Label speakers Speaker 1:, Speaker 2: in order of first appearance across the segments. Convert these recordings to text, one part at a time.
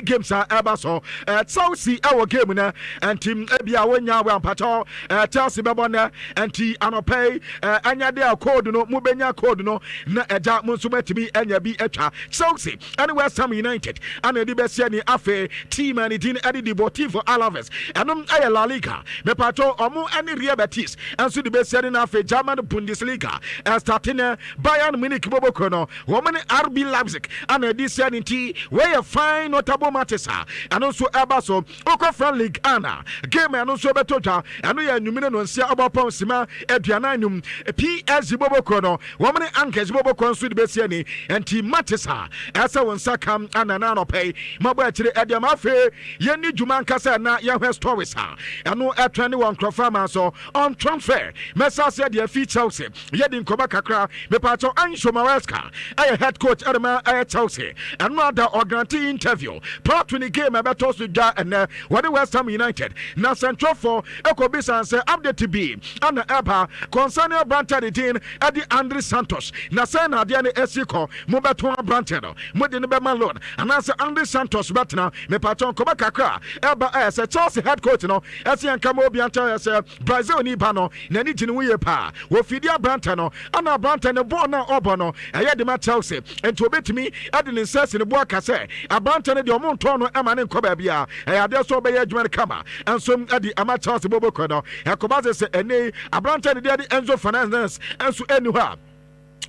Speaker 1: games a ɛba so. Chelsea ɛwɔ game no, nti ebia wonya wɔ ampakyɛw, Chelsea bɛbɔ nɛ, nti anɔpɛ yi ɛnyɛ de a code no mobɛnya code no na ɛgya mo nso matumi anya bi atwa. Chelsea ɛne West Ham United ana ɛde bɛsia ni. Afei team a ne din ɛde Deportivo Alaves, ɛnom ɛyɛ La Liga, mepatɔ ɔmo ɛne Real Betis ɛnso de bɛsia ni. Na afei German Bundesliga ɛstart nɛ. Bayern Munich boboko no, wɔn ne RB Leipzig ana ɛde sia ne, nti wɔyɛ fine notable matches a ɛno nso ɛba so. Wokɔ French League ana game a ɛno nso ɛbɛtɔ dwa, ɛno yɛ anwumire no nsia ɔbɔpɔn sima 45. PSG boboko no, wɔn ne Angers boboko nso de bɛsia ni, nti matches a ɛsɛ wɔn nsa kam ana na anɔpɛ yi mabɔ akyire ɛde ama. Afei yɛnni dwuma nkasa na yɛhwɛ stories a ɛno ɛtwɛn ne wɔ nkurɔfoɔ ama so on transfer. Mɛsa ase deɛ fi Chelsea, yɛdi nkɔmɔ kakra. Mepatɔ Enzo Maresca ɛyɛ head coach ɛde ɛyɛ Chelsea. Ɛno ada ɔgrant interview prior to ne game ɛbɛtɔ so dwa ɛnɛ wɔde West Ham United, na sɛntwerɛfoɔ ɛkɔ bisa sɛ update bi ana ɛba concerning aberante de din ɛde Andre Santos, na sɛn na adeɛ no ɛsi kɔ, mobɛto aberante no, mode no bɛma loan anaasɛ Andre Santos bɛtena? Mepatɔ nkɔmɔ kakra ɛba ɛyɛ sɛ Chelsea head coach no ɛsɛ yɛn kama obi anta yɛ sɛ Brazil ni ba no n'ani gye ne ho yie paa. Wɔfidi aberante no ana aberante no bɔɔl no a ɔbɔ no ɛyɛ de ma Chelsea, nti obetumi ɛde ne nsa si ne bo aka sɛ aberante no deɛ, ɔmo ntɔn no ɛma ne nkɔ baabi a ɛyɛ adeɛ so ɔbɛyɛ adwuma no kama nso ɛde ama Chelsea bɔbɔkɔ no. Ɛkɔba sɛ ɛnɛ aberante no deɛ de Enzo Fernandez nso ɛni hɔ a,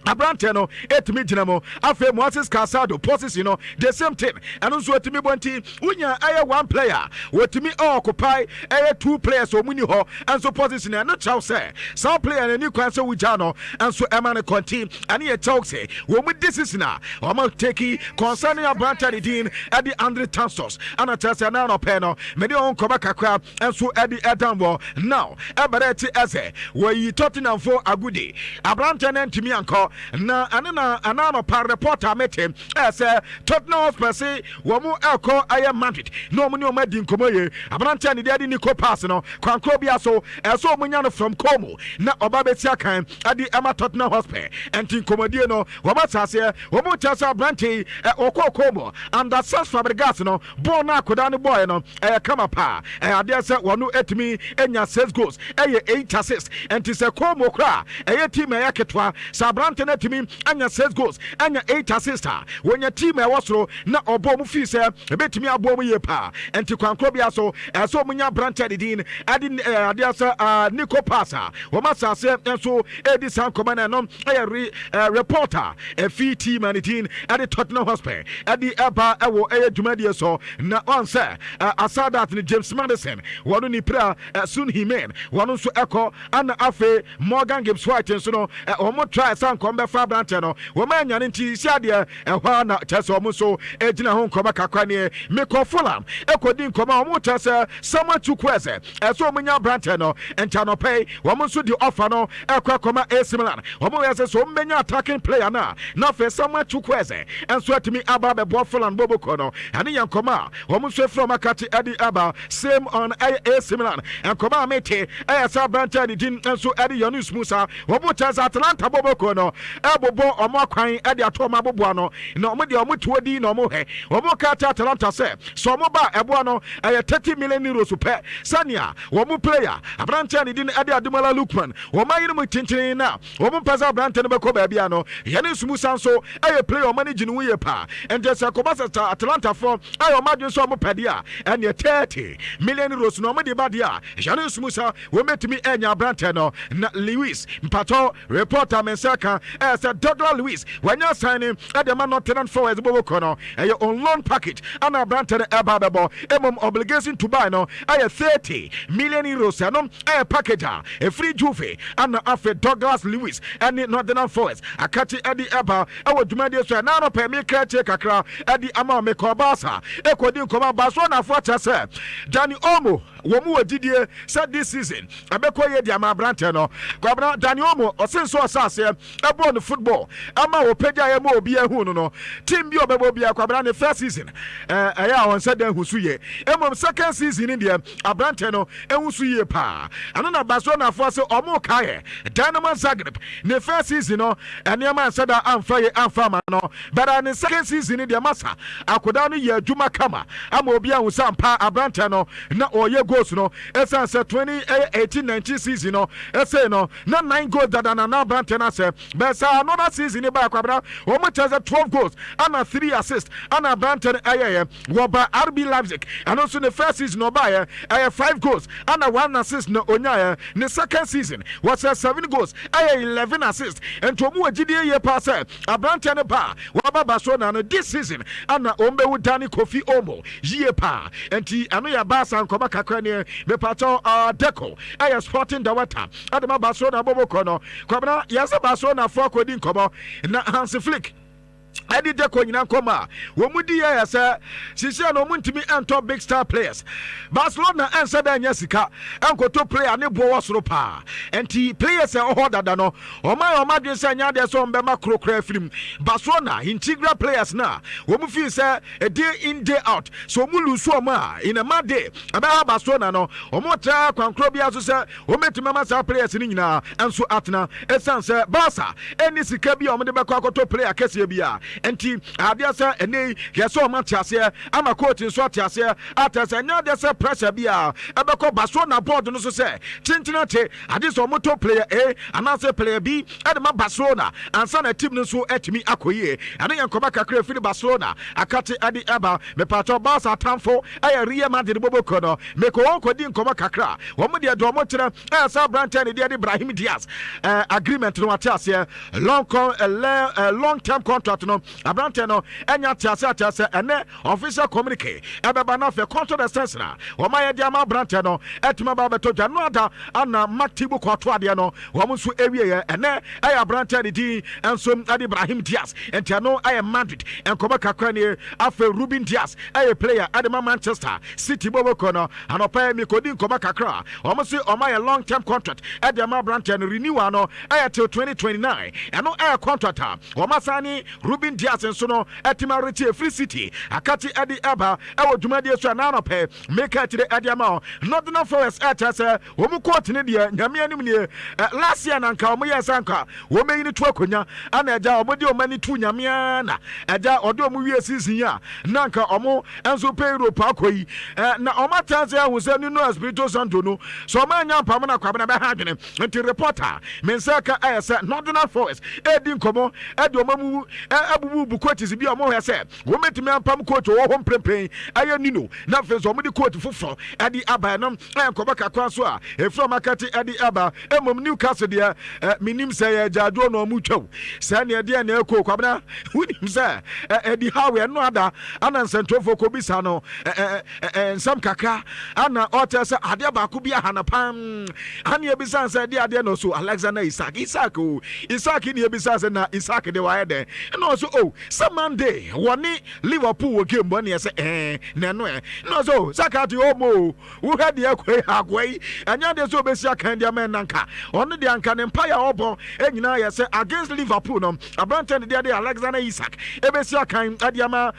Speaker 1: aberanteɛ no ɛtumi gyina mu. Afei Moises Caicedo position no, the same thing, ɛno nso ɛtumi bɔ, nti wonya ɛyɛ one player wɔtumi occupy ɛyɛ two players ɔmu ni hɔ ɛnso position. Ɛno kyerɛw sɛ saa player no ani kwan sɛ wogya no ɛnso ɛma no kɔnti. Ɛne yɛ Chelsea wɔn mu decision a wɔn take concerning aberanteɛ de din ɛde Andre Santos. Ɛna kyerɛ sɛ ɛna anɔpɛ no mede wɔn nkɔmɔ kakra ɛnso ɛde ɛdan wɔ now ɛbɛrɛ ɛte ɛsɛ wɔyi Tottenham fo agudi aberanteɛ no ntumi ankɔ, na ɛne na ɛna anɔpa reporter mete ɛyɛ sɛ Tottenham Hotspur se wɔn mu ɛkɔ ɛyɛ Madrid na wɔn ne wɔn adi nkɔmɔ yie. Aberanteɛ ne deɛ de Nico Paz no, kwankoro bi so ɛsɛ wɔn nya no from Como na ɔba bɛsi akan ɛde ɛma Tottenham Hotspur. Ɛnti nkɔmɔdie no wɔn ahyɛ wɔn mu kyerɛ sɛ aberanteɛ yi ɔkɔ Como under Cesc Fabregas no, bɔɔl no akɔda no bɔɔl no ɛyɛ kama paa. Ɛyɛ adeɛ sɛ wɔn etumi enya six goals, ɛyɛ eight assists, ɛnti sɛ Como koraa ɛyɛ team ɛyɛ ketewa, sɛ aberante no atumi anya six goals, anya eight assists a, wɔnya team a ɛwɔ soro na ɔbɔ mu fii sɛ ɛbɛtumi aboɔ mu yie paa. Ɛnti kwankoro bia so ɛsɛ ɔmo nya aberante de din ɛde adeɛ sɛ Nico Paz a wɔn asase nso ɛredi saa nkɔmɔ no. Ɛno ɛyɛ reporter ɛfi team a ne din ɛde Tottenham Hotspur ɛde ɛba ɛwɔ ɛyɛ dwumadie so. Na ɔn sɛ asadat ne James Maddison wɔn ne pira, Son Heung-min wɔn nso ɛkɔ, ana afei Morgan Gibbs White nso no wɔn try sɛ nkɔm bɛfa aberanteɛ no, wɔn anya no, nti si adeɛ ɛhɔ a na kyerɛ sɛ wɔn nso gyina ho nkɔmɔ kakra nie. Mekɔ Fulham ɛkɔdi nkɔmɔ a wɔn kyerɛ sɛ Samuel Chukwueze ɛsɛ wɔn nya aberanteɛ no, nti anɔpɛ yi wɔn nso de ɔfa no ɛkɔ akɔma AC Milan. Wɔn yɛ sɛ wɔn bɛnya attacking player no a, na afei Samuel Chukwueze nso atumi aba abɛboa Fulham bɔbɔkɔ no. Ɛne yɛn nkɔmɔ a wɔn nso efiri wɔn akate ɛde aba. Same on ɛyɛ AC Milan nkɔmɔ a mete ɛyɛ sɛ aberanteɛ de din nso ɛde Yunus Musa, wɔn kyerɛ sɛ Atalanta bɔbɔkɔ no ɛbobɔ wɔn akwan ɛde ato wɔn aboboa no, na wɔn deɛ wɔn tuo di na wɔn hwɛ wɔn ka kyerɛ Atalanta sɛ wɔn ba ɛboa no ɛyɛ €30 million pɛ, sɛnea wɔn player aberanteɛ ne din ɛde Ademola Lookman wɔn ayere mu tenten na wɔn mpɛ sɛ aberanteɛ no bɛkɔ baabi a no. Yunus Musa nso ɛyɛ player wɔn ani gye ne ho yie paa, nti sɛ kɔba sɛ Atalantafoɔ ayɛ wɔn adwene sɛ wɔn pɛ deɛ a, ɛneɛ €30 million na wɔn de ba deɛ a, Yunus Musa wɔn bɛtumi ɛnya aberanteɛ no. Na Luiz mpatɔ reporter me nsa ka ɛyɛ sɛ Douglas Luiz wɔanya signing ɛde ma Nottingham Forest bɔbɔkɔ no. Ɛyɛ on loan package ana aberanteɛ no ɛba abɛbɔ, emom obligation to buy no ɛyɛ €30 million. Ɛno ɛyɛ package a ɛfiri Juve ana afei Douglas Luiz ɛne Nottingham Forest akakye ɛde ɛba ɛwɔ dwumadie so. Ɛna anɔpɛ mekra kyie kakra ɛde ama mekɔ Barca ɛkɔdi nkɔmɔ. Barcelonafoɔ kyerɛ sɛ Dani Olmo Wɔn mu wɔ gyidie sɛ this season ɛbɛkɔ yie de ama aberanteɛ no. Kwabena Dani Olmo, ɔse nso ɔhyɛ aseɛ ɛbɔɔ no football ɛma ɔpagyaeɛ ma obiara huu no no, team bi a ɔbɛbɔ biara, Kwabena, ne first season ɛyɛ a ɔnhyɛ da nhu so yie. Mmom second season no deɛ, aberanteɛ no ɛhu so yie paa. Ɛno na Barcelonafoɔ se ɔmo kaeɛ Dynamo Zagreb ne first season no, nneɛma anhyɛ da amfa yie amfa ama no, but ne second season no deɛ, masa, akodaa no yɛ adwuma kama ama obi ahu sɛ ampa aberanteɛ no na ɔyɛ goals no, ɛsiane sɛ 2018-19 season no ɛsei no na 9 goals dada na aberanteɛ no asɛ bɛɛ sɛ another season ne baa, Kwabena, wɔn kyerɛ sɛ 12 goals ana 3 assist ana aberanteɛ no ɛyɛyɛ. Wɔba RB Leipzig, ɛno nso ne first season ɔbaeɛ ɛyɛ 5 goals ana 1 assist na onyaeɛ. Ne second season wɔsɛ 7 goals, ɛyɛ 11 assist. Nti wɔn wɔ gyidie yie paa sɛ aberanteɛ no ba a wɔaba Barcelona no this season ana wɔn bɛwu Dani Kofi Olmo yie paa. Nti ɛno yɛ Barca nkɔmɔ kakra neɛ. Mepatɔ Deco ɛyɛ sporting director ɛde ma Barcelona bɔbɔkɔ no. Kwabena, yɛsɛ Barcelona foɔ akɔdi nkɔmɔ na Hansi Flick ɛde Deco nyina nkɔmɔ a wɔn mu di yɛ sɛ sisia na wɔn ntumi ntɔ big star players. Barcelona ɛnsɛ dɛ nyɛ sika ɛnkoto player ne boɔ wɔ soro paa, nti players a ɛwɔ hɔ dada no, wɔn ayɛ wɔn adwene sɛ nyɛ adeɛ sɛ wɔn bɛma korokora afirim. Barcelona integral players na wɔn fi sɛ a day in, day out, so wɔn lose wɔn a, in a mad day ɛbɛha Barcelona no. Wɔn tra kwankoro bi aso sɛ wɔn bɛtumi ama saa players no nyinaa nso atena, ɛsiane sɛ Barca ɛni sika bi a wɔde bɛkɔ akɔtɔ player kɛseɛ bi a. Nti adeɛ sɛ ɛnɛ yi yɛ sɛ wɔn ate aseɛ ama coach nso ate aseɛ ate sɛ ɛnyɛ adeɛ sɛ pressure bi a ɛbɛkɔ Barcelona board no so sɛ kyenkyena kye ade sɛ wɔn player A anaasɛ player B ɛde ma Barcelona ansa na team no nso atumi akɔ yie. Ɛno yɛ nkɔmɔ kakra efiri Barcelona akate ɛde ɛba. Mepatɔ Barca atamfo ɛyɛ Real Madrid boboko no, mekɔ wɔn kɔdi nkɔmɔ kakra. Wɔn deɛ wɔn kyerɛ ɛyɛ sɛ aberanteɛ ne deɛ de Brahim Diaz agreement no, wate aseɛ, long term contract no, aberanteɛ no ɛnya te aseɛ ate aseɛ. Ɛnɛ official communique ɛbɛba na afei contract extension a wɔn ayɛ de ama aberanteɛ no ɛtumi aba abɛtɔ dwa no ada ana Mark Tibu kɔto adeɛ no wɔn nso awieɛ. Ɛnɛ ɛyɛ aberanteɛ ne din nso ɛde Ibrahim Diaz, nti ɛno ɛyɛ Madrid nkɔmɔ kakra nie. Afei Ruben Diaz ɛyɛ player ɛde ma Manchester City bɔbɔkɔ no. Anɔpɛ mikodi nkɔmɔ kakra, wɔn nso wɔn ayɛ long term contract ɛde ama aberanteɛ no. Renewal no ɛyɛ till 2029. Ɛno ɛyɛ contract a wɔn asan ne Ruben Diaz nso no ɛtumi arekye efiri City akati ɛde ɛba ɛwɔ dwumadie so. Ɛna anɔpɛ meka akyire ɛde ama wɔn Nottingham Forest ɛkyerɛ sɛ wɔn coach ne deɛ, Nyame anim nie, last year na nka wɔn yɛ sɛ nka wɔn bɛyi ne to akonnwa ana ɛgya wɔn de wɔn ani to Nyame na ɛgya ɔde wɔn wie season yi a na nka wɔn nso pɛ Europe akɔ yi na wɔn atɛn sɛ ɛho sɛ Nuno Espirito Santo no so wɔn anya mpam na Kwabena bɛha adwene. Nti reporter me nsa ka ɛyɛ sɛ Nottingham Forest ɛdi nkɔmɔ ɛde wɔn amu ɛbubu coaches bi a wɔn hwɛ sɛ wɔn bɛtumi apam coach wɔ hɔ mprempren ɛyɛ Nuno na afei nso wɔn de coach foforɔ ɛde aba. Ɛno ɛyɛ nkɔmɔ kakra so a efiri wɔn akati ɛde aba. Emom Newcastle deɛ, minim sɛ yɛ gyaadwo na ɔmo twɛw sɛ neɛ deɛ na ɛkɔ. Kwabena, wonim sɛ ɛdi hawe ɛno ada ana nsɛntwerɛfoɔ kɔ bisa no ɛ ɛ ɛ nsɛm kakra ana ɔkyerɛ sɛ adeɛ baako bi aha na pam ana ebisa sɛ ɛde adeɛ na ɔso Alexander Isak, Isak o, Isak ne ebisa sɛ na Isak de wayɛ dɛn, ɛna ɔso o sɛ Monday wɔne Liverpool wɔ game bɔ neɛ sɛ na ɛno na ɔso o sɛ kate ɔmo o wohwɛ deɛ ɛkɔ yi, akoa yi ɛnyɛ adeɛ sɛ ɔbɛsi akan deɛ ama ɛna nka ɔno deɛ anka ne mpaeɛ a ɔbɔ nyinaa yɛ sɛ against Liverpool no, aberantɛ ne deɛ de Alexander Isak ɛbɛsi akan ɛde ama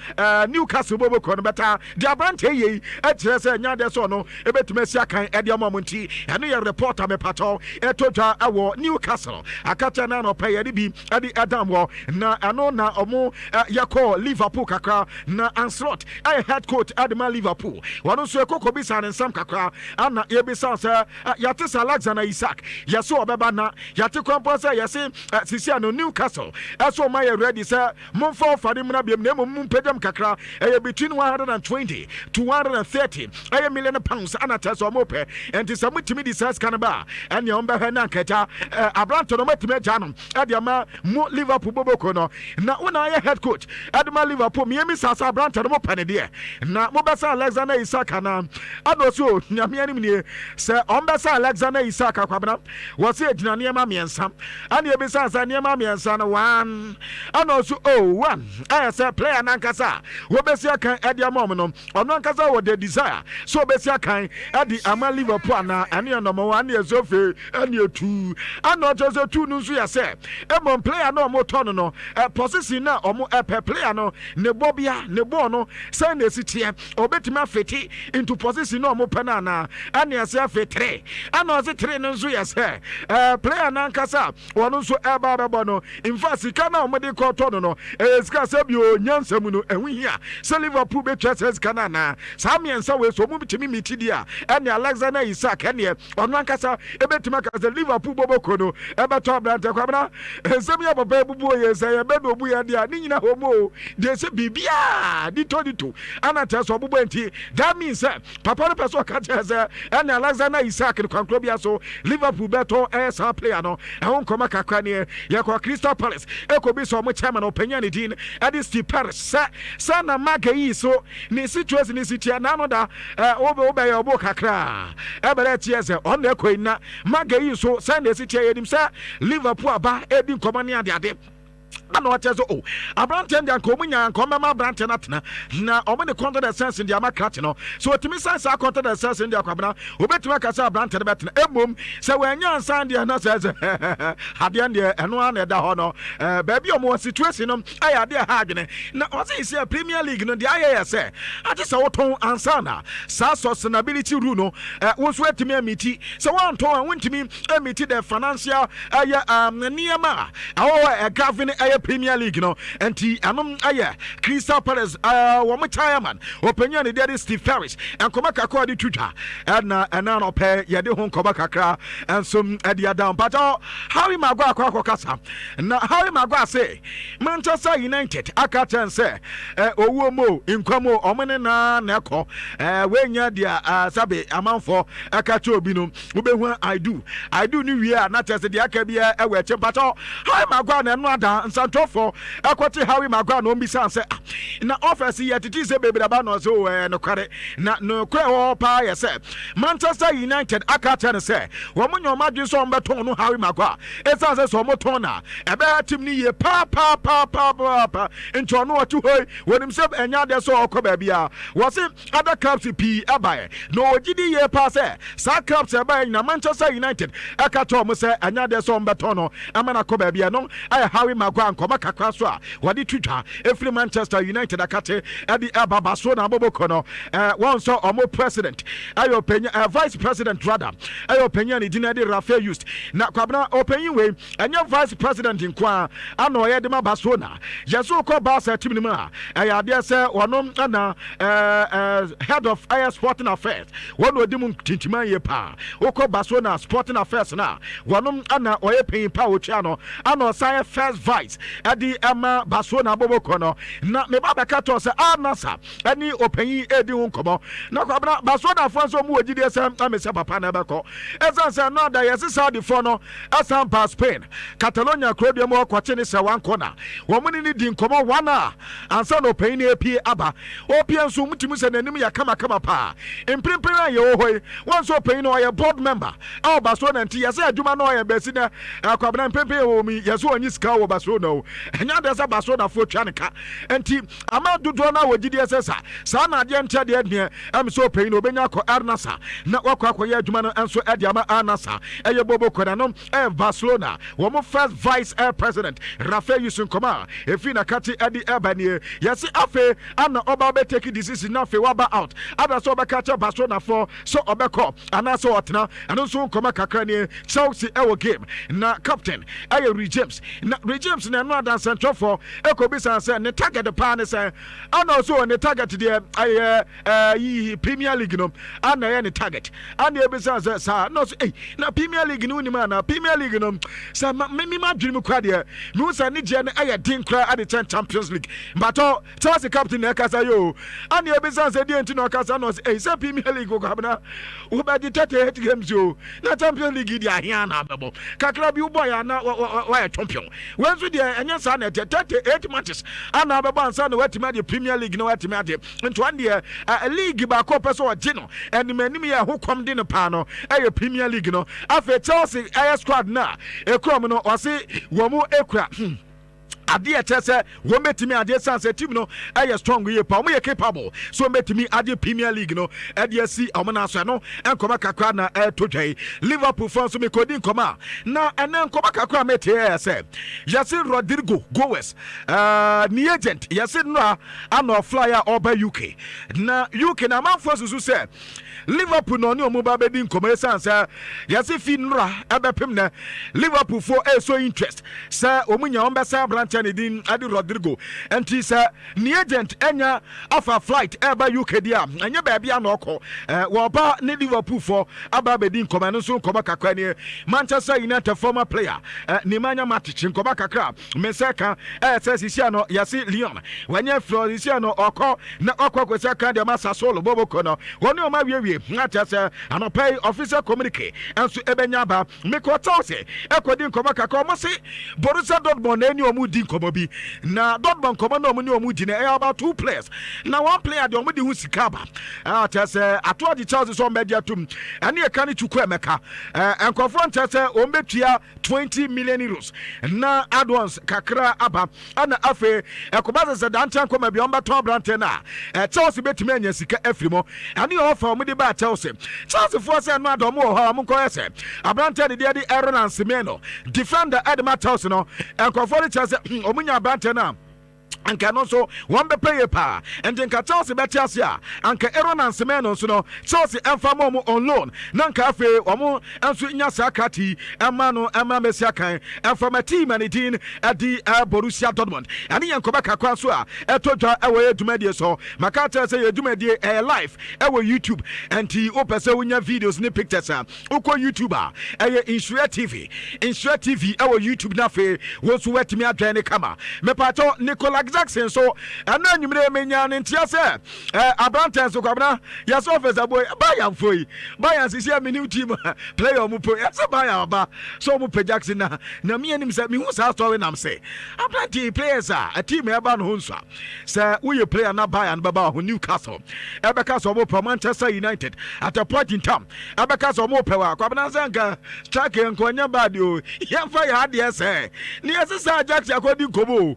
Speaker 1: Newcastle bɔbɔkɔ no bɛta deɛ aberantɛ yɛ yi ɛkyerɛ sɛ ɛnyɛ adeɛ sɛ ɔno ɛbɛtumi asi akan ɛde ama ɔmo. Nti ɛno yɛ report a mepatɔ ɛtɔ dwa ɛwɔ Newcastle akakyɛ na anɔpɛ yɛde bi ɛde ɛdam wɔ na ɛno na ɔmo yɛkɔ Liverpool kakra na Arne Slot ɛyɛ head coach ɛde ma Liverpool. Wɔn nso ɛkɔkɔ bisa ne nsɛm kakra ana yɛbisa sɛ yɛate sɛ Alexander Isak yɛsɛ ɔbɛba na yɛate kwanpɔn sɛ yɛse sisia no Newcastle ɛsɛ ɔma yɛ ready sɛ momfa ɔfa ne mmra biam na mmom mu mpagyam kakra, ɛyɛ between 120 to 130 ɛyɛ million pounds ana kyerɛ sɛ ɔmo pɛ. Ɛnti sɛ motumi de saa sika no ba a, ɛnea ɔmbɛhwɛ na nkɛgya aberante no ɔmatumi agya no ɛde ama mo Liverpool boboko no na Wo na ayɛ head coach ɛde ma Liverpool. Mmiɛnmi saa aberante no, mopɛ ne deɛ na mobɛsa Alexander Isak anaa? Ana ɔsi o, Nyame anim nie, sɛ ɔmbɛsa Alexander Isak, Akwabena, wɔsi egyina nneɛma mmiɛnsa. Ɛna ebisa sɛ nneɛma mmiɛnsa no, one, ɛna ɔsi o, one ɛyɛ sɛ player nankasa a wɔbɛsi akan ɛde ama ɔmo no, ɔno ankasa wɔ the desire sɛ ɔbɛsi akan ɛde ama Liverpool anaa. Ɛne yɛ number one. Ɛne yɛ sɛ ofe ɛne yɛ two. Ɛna ɔkyerɛ sɛ two no nso yɛ sɛ ɛmɔ player no ɔmo tɔ no ɛ position na ɔmo ɛpɛ player no, ne bɔbea ne bɔɔl no sɛn na esi teɛ, ɔbɛtumi afit into position na ɔmo pɛ no anaa. Ɛne ɛsɛ afei three, ɛna ɔsɛ three no nso yɛ sɛ player nankasa wɔn nso ɛba abɛbɔ no nfa sika na wɔde kɔtɔ no, ɛyɛ sika sɛ bi o nyansa mu no, ɛho hia sɛ Liverpool bɛtwa sɛ sika no anaa. Saa mmiɛnsa wei so ɔmo tumi meet di a, ɛne Alexander Isak ɛneɛ ɔno ankasa ɛbɛtumi aka sɛ Liverpool bɔbɔkɔ no ɛbɛtɔ aberantɛ. Kwabena, nsɛm yɛ papa ebubu yɛ sɛ yɛbɛ na obu yɛ deɛ ne nyina hɔ mu o deɛ sɛ biribiaa dito dito ana kyerɛ sɛ ɔbobɔ. Nti that means sɛ papa no pɛ sɛ ɔka kyerɛ sɛ ɛne Alexander Isak no kwankoro bia so Liverpool bɛtɔ ɛyɛ saa player no. Ɛho nkɔmɔ kakra neɛ yɛkɔ Crystal Palace ɛkɔbi sɛ ɔmo chairman, ɔpanyin ne din ɛde Steve Parish, sɛ na Maga yi so ne situation ne si tia n'ano da ɛ wobɛyɛ ɔbo kakra ɛbɛrɛ teɛ sɛ ɔno ɛkɔ yi na Maga yi so sɛ na esi tia. Yɛnim sɛ Liverpool aba ɛdi nkɔmɔ ne adeade, ana ɔkyɛ sɛ o aberanteɛ deɛ nka ɔmu nya nka ɔmɛma aberanteɛ no atena na ɔmo ne contract extension deɛ ama krakye no so ɔtumi san saa contract extension deɛ, Akwabena, obɛtumi aka sɛ aberanteɛ no bɛtena. Mmom sɛ wɔanya nsan deɛ na sɛ adeɛ deɛ ɛno ara na ɛda hɔ no, baabi a ɔmo wɔ situation no ɛyɛ adeɛ ha adwene. Na ɔsɛ sɛ Premier League no deɛ ayɛ yɛ sɛ agye sɛ wotɔn ansa na saa sustainability rule no wo nso atumi ameet. Sɛ woantɔn a, wontumi ameet the financial ɛyɛ nneɛma a ɛwɔ hɔ ɛgovern ɛyɛ Premier League no. Nti ɛnom ɛyɛ Crystal Palace wɔn chairman, ɔpanyin a ne deɛ de Steve Parish, nkɔmɔ kakra ɔde to dwa. Ɛna ɛna nɔpɛ yɛde ho nkɔmɔ kakra nso ɛde ada mpatɔ. Harry Maguire akɔ akɔkasa na Harry Maguire sɛ Manchester United aka kyɛn sɛ owuo mu nkwa mu ɔmo ne naa na ɛkɔ wenya deɛ sabe amanfoɔ ɛka kyerɛ obi no, wobɛhu "I do, I do" no wie a, na kyerɛ sɛ deɛ aka biara ɛwɔ akyi. Mpatɔ Harry Maguire na ɛno ada nsantɔfoɔ ɛkɔte Harry Maguire na ɔmbisa sɛ, ah, na offers yɛ tete sɛ bebree aba na ɔsɛ o ɛɛ nokware na nokorɛ wɔ paa yɛ sɛ Manchester United aka kyerɛ no sɛ wɔn nyɛ wɔn adwene sɛ wɔn bɛtɔn no Harry Maguire, ɛsiane sɛ wɔn tɔn na ɛbɛyɛ team no yie paapaapaapaapa. Nti ɔno ɔte hɔ yi, wɔnim sɛ ɛnyɛ adeɛ sɛ ɔkɔ baabi a wɔse other clubs pii ɛbaeɛ na ɔgye di yie paa sɛ saa clubs ɛbaeɛ nyina Manchester United ɛka kyerɛ wɔn sɛ ɛnyɛ adeɛ sɛ wɔn bɛtɔn no ɛma no akɔ baabi. Ɛno ɛyɛ Harry Maguire nkɔmɔ kakra so a wɔde to dwa ɛfiri Manchester United akate ɛde ɛba. Barcelona abɔbɔkɔ no, wɔn nso ɔmo president ɛyɛ ɔpanyin, vice president rather, ɛyɛ ɔpanyin a ne din ɛde Rafael Yuste. Na Kwabena, ɔpanyin wei ɛnyɛ vice president nko a ana ɔyɛ de ma Barcelona. Yɛsɛ wokɔ Barca team no mu a, ɛyɛ adeɛ sɛ wɔno ana head of ɛyɛ sporting affairs, wɔn na ɔdi mu tintima yie paa. Wokɔ Barcelona sporting affairs no a, wɔnom ana ɔyɛ panyin pa a wɔtua no, ana ɔsan yɛ first vice ɛde ɛma Barcelona abɔbɔkɔ no. Na meba bɛka kyerɛ sɛ Al Nassr ɛne ɔpanyin ɛredi ho nkɔmmɔ. Na Kwabena, Barcelonafoɔ nso ɔmo wɔ gyidie sɛ ɛme sɛ papa na ɛbɛkɔ, ɛsiane sɛ ɛno ada yɛse Saudifoɔ no ɛsan ba Spain, Catalonia kurodua mu ɔkɔkye ne sɛ wankɔ na wɔn ne ne di nkɔmmɔ one a ansa na ɔpanyin no apue aba. Ɔpue nso mutumi sɛ n'anim yɛ kamakama paa. Mprempren a yɛwɔ hɔ yi, wɔn nso ɔpanyin no ɔyɛ board member ɛwɔ Barcelona, nti yɛsɛ adwuma no ɔyɛ bɛsi nɛ. Kwabena, mprempren yɛwɔ mu yi, yɛsɛ ɔnye sika wɔ Barcelona o, ɛnyɛ adeɛ sɛ Barcelonafoɔ twa ne ka, nti ama dodoɔ no a wɔgyidie sɛ sa saa na adeɛ nkyɛ deɛ deɛ ɛm sɛ ɔpanyin no ɔbɛnya akɔ Al Nassr na wakɔ akɔyɛ adwuma no nso ɛde ama Al Nassr ɛyɛ bobo kɔda no. Ɛyɛ Barcelona wɔn first vice air president Rafael Yuste nkɔmɔ a efi nakate ɛde ɛba nie. Yɛsi afei ana ɔba bɛtake decision na afei waba out ada sɛ ɔbɛka kyɛ Barcelona foɔ sɛ ɔbɛkɔ anaasɛ ɔtena. Ɛno nso nkɔmɔ kakra nie. Chelsea ɛwɔ game na captain ɛyɛ Reece James. Na Reece James na ɛno adansɛntwerɛfoɔ ɛkɔbisa sɛ ne target paa ne sɛ, ana ɔso ne target deɛ ɛyɛ ɛɛ Premier League no ana ɛyɛ ne target. Ana ebisa sɛ saa na ɔso ɛy na Premier League no wonim ana Premier League no sɛ ma mi ma adwene mu kora deɛ mihu sɛ ne gyeɛ no ɛyɛ den kora ade kyɛn Champions League. Mbatɔ Chelsea captain na ɛkasa yi o. Ana ebisa sɛ deɛ nti na ɔkasa na ɔsɛ ɛy sɛ Premier League kɔ abena wobɛgye 38 games o, na Champions League deɛ ahia na abɛbɔ kakra bi wobɔ yɛ ana wayɛ champion. Wɔn nso deɛ deɛ ɛnyɛ saa na ɛteɛ. 38 matches ana abɛbɔ ansa na watumi agye Premier League na watumi agye. Nti ɔno deɛ league baako ɔpɛ sɛ ɔgye no anim anim yɛ ɛho kɔm de no paa no ɛyɛ Premier League no. Afei Chelsea ɛyɛ squad no a ɛkura mu no, ɔse wɔn mu ɛkura adeɛ ɛkyerɛ sɛ wɔn bɛtumi agye, san sɛ team no ɛyɛ strong yie pa, wɔn yɛ capable so wɔn bɛtumi agye Premier League no ɛde asi wɔn nan so. Ɛno nkɔmɔ kakra na ɛto dwa yi. Liverpool fɔ nso mekɔdi nkɔmɔ a, na ɛnɛ nkɔmɔ kakra a mete ɛyɛ sɛ yɛse Rodrigo Goes ne agent yɛse nnora ana ɔfly a ɔba UK, na UK na amanfoɔ susu sɛ Liverpool na ɔne ɔmo ba bɛdi nkɔmɔ, ɛsiane sɛ yɛse fi nnora ɛbɛpem nɛ Liverpool foɔ ɛso interest sɛ wɔn nya wɔn bɛsɛn aberanteɛ ne din ɛde Rodrigo. Nti sɛ ne agent ɛnya afa flight ɛba UK di a, ɛnyɛ baabi a na ɔkɔ wɔba ne Liverpool foɔ aba abɛdi nkɔmɔ. Ɛno nso nkɔmɔ kakra nie. Manchester United former player Nemanja Matic, nkɔmɔ kakra me nsa ka ɛyɛ sɛ sisia no yɛse Leon wɔnyɛ firi sisia no ɔkɔ na ɔkɔ akɔsi aka deɛ ma Sassuolo bɔbɔkɔ no wɔne ɔma awiewie na kyerɛ sɛ anɔpa yi official communique nso ɛbɛnya aba. Mekɔ Chelsea ɛkɔdi nkɔmɔ kakra. Ɔmo se Borussia Dortmund na ɛne ɔmo di nkɔmɔ bi, na Dortmund nkɔmɔ na ɔmo ne ɔmo di no ɛyɛ about two players, na one player deɛ ɔmo de ho sika aba a kyerɛ sɛ ato agye Chelsea sɛ ɔmo bɛgye atum, ɛne ɛka ne Chukwuemeka. Nkurɔfoɔ nkyerɛ sɛ ɔmo bɛtua €20 million na add-ons kakra aba, ɛna afei ɛkɔba sɛ dankyɛn nkɔma bi ɔmbɛtɔn aberante no a, Chelsea bɛtumi anya sika afiri mu. Ɛne yɛ ɔfa ɔmo de baa Chelsea. Chelsea foɔ sɛ ɛno ada ɔmo wɔ hɔ a ɔmo nkɔyɛ sɛ aberante de deɛ de Aaron Semenyo, defender ɛde ma Chelsea no. Nkurɔfoɔ de kyerɛ sɛ ɔmo nya aberante no a, anka no nso wɔn bɛpɛ yie paa. Nti nka Chelsea bɛte ase a, anka Aaron Semenyo nso no Chelsea ɛmfa ma ɔmo on loan, na nka afei ɔmo nso nya saa krati yi ɛma no ɛma Messi akan ɛmfa ma team ne din ɛde Borussia Dortmund. Ɛne yɛn nkɔmɔ kakra nso a ɛtɔ dwa ɛwɔ yɛ dwumadie so. Maka kyerɛ sɛ yɛ dwumadie ɛyɛ live ɛwɔ YouTube, nti wopɛ sɛ wonya videos ne pictures a, wokɔ YouTube a, ɛyɛ Nhyira TV, Nhyira TV ɛwɔ YouTube, na afei wo nso woatumi adwɛn ne kama. Mepatɔ Nicolas Jackson so ɛno anwummere menya ne ntea sɛ aberantɛ nso kwabena yɛsɛ ɔfɛ sɛ boy Bayern fo yi, Bayern sisi a menim team player ɔmo po yɛsɛ Bayern aba sɛ ɔmo pɛ Jackson, na me anim sɛ mehu saa story nam sɛ aberante players a team ɛba no ho nso a sɛ woyɛ player na Bayern bɛba ho, Newcastle ɛbɛka sɛ ɔmo pɛ, Manchester United at a point in time ɛbɛka sɛ ɔmo pɛ wɔ akwabena sɛ nka striker nkɔnyɛ bad o. Yɛmfa yɛ adeɛ sɛ ne yɛsɛ sɛ Jackson akɔdi nkɔmmɔ o,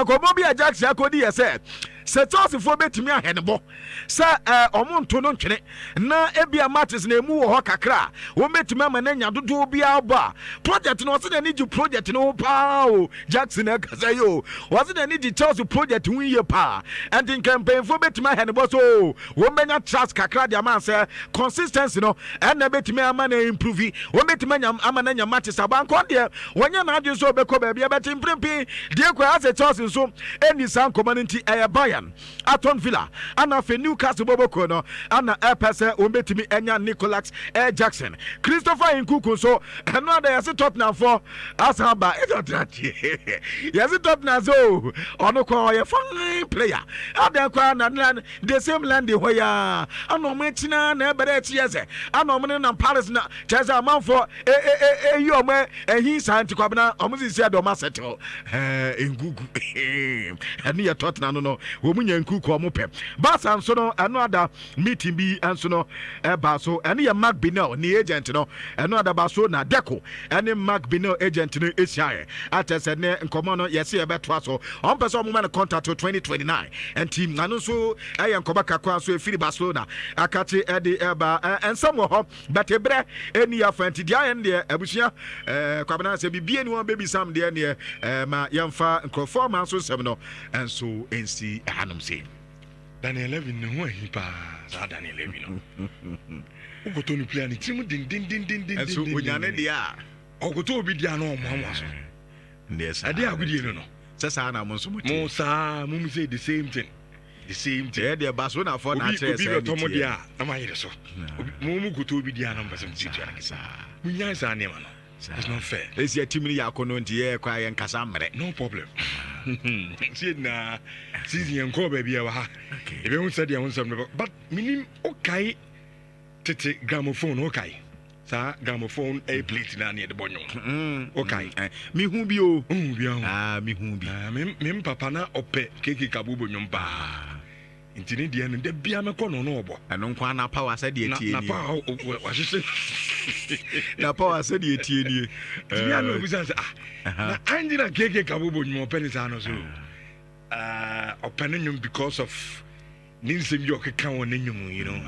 Speaker 1: nkɔmmɔ bi a Jackson akɔdi yɛ sɛ Chelsea foɔ bɛtumi ahɛ ne bɔ sɛ ɔmo nto no ntwene na ebia matches na emu wɔ hɔ kakra a wɔn bɛtumi ama no anya dodoɔ biara bɔ a project no. Ɔsɛ n'ani gye project no ho paa o. Jackson ɛkasa yi o, ɔsɛ n'ani gye Chelsea project ho yie paa, ɛnti nka mpanyinfoɔ bɛtumi ahɛ ne bɔ so o, wɔn bɛnya trust kakra de ama sɛ consistency no ɛna bɛtumi ama no improve, wɔn bɛtumi anya ama no anya matches abankɔn deɛ wɔnyɛ n'adwene sɛ ɔbɛkɔ baabi ɛbɛte mpirimpi deɛ kɔ asɛ Chelsea nso ɛnni saa nkɔmɔ no. Nti ɛyɛ Bayern, Aston Villa ana afei Newcastle bɔbɔkuo no ana ɛpɛ sɛ wɔn bɛtumi anya Nicholas Jackson. Christopher Nkunku nso ɛno ada yɛse Tottenham fɔ asan aba ɛtɔtena tie yɛse Tottenham sɛ o ɔno kɔ ɔyɛ fine player adan kɔ na the same land hɔ ya ana ɔmo akyina na ɛbɛrɛ akyi yɛ sɛ ana ɔmo ne nam Paris na kyerɛ sɛ amanfoɔ ɛyi ɔmo ɛhi saa. Nti kwabena ɔmo sisi ɛde ɔmo asɛtew Nkunku ɛne yɛ Tottenham no wɔn nya Nkunku ɔmo pɛ. Barca nso no ɛno ada meeting bi nso no ɛba so, ɛne yɛ Marc Bernal ne agent no. Ɛno ada ba so na Deco ɛne Marc Bernal agent no ehyiaeɛ akyɛ sɛ ne nkɔmɔ no yɛsi yɛbɛtoa so. Ɔmo pɛ sɛ ɔmo ma no contract to 2029, nti ɛno nso ɛyɛ nkɔmɔ kakra nso efiri Barcelona akakye ɛde ɛba. Ɛnsɛm wɔ hɔ bɛte berɛ ɛni afa, nti deɛ ayɛ no deɛ abusua kwabena sɛ bibie ni wɔn bɛbi sam deɛ neɛ ma yɛmfa nkurɔfoɔ ama nso nsɛm no nso nsi ɛhanom sei.
Speaker 2: Daniel Levy ne ho ahi paa. Saa Daniel Levy no, wokɔtɔ no player ne tirim dendendendenden.
Speaker 1: Ɛnso onyane deɛ a
Speaker 2: ɔkɔtɔ obi deɛ na ɔmoamoa so.
Speaker 1: Deɛ saa
Speaker 2: ɛdeɛ agodie no
Speaker 1: sɛ saa na mo nso mo
Speaker 2: mo saa mo mu sɛ the same thing, the same thing.
Speaker 1: Ɛyɛ deɛ Barcelona fɔ na akyerɛ
Speaker 2: obi
Speaker 1: sɛ
Speaker 2: bɛtɔ mo deɛ a na mayere so. Mo mu kɔtɔ obi deɛ a na mpɛ sɛ mo tuatua no.
Speaker 1: Saa.
Speaker 2: Monyae saa nneɛma no, it's not fair.
Speaker 1: Ɛsi atim no yɛ akɔnɔ nti yɛ kɔ a yɛnkasa mmerɛ.
Speaker 2: No problem, sie nyinaa season yɛn kɔɔ baabi a wɔ ha yɛbɛhu sɛdeɛ ho nsɛm no bɛ, but menim wokae tete gramophone, wokae? Saa gramophone ɛyɛ plate na ne yɛde bɔ nnwom. Wokae?
Speaker 1: Mehu bi o.
Speaker 2: Wohu bi ahu?
Speaker 1: Ah, mehu bi.
Speaker 2: Ah, me me papa na ɔpɛ KK Kabobo nnwom paa. Nti ne deɛ no, da bia mɛkɔ no na ɔbɔ.
Speaker 1: Ɛno nko ara na power sɛdeɛ
Speaker 2: Na
Speaker 1: tie
Speaker 2: na
Speaker 1: nie.
Speaker 2: Power wahyehyɛ.
Speaker 1: Na power sɛdeɛ tie nie.
Speaker 2: Nti bia na obisa sɛ, ah, na angy na KK Kabobo nnwom ɔpɛ ne saa no so. Ah, ɔpɛ ne nnwom because of ne nsɛm bi a ɔkeka wɔ ne nnwom.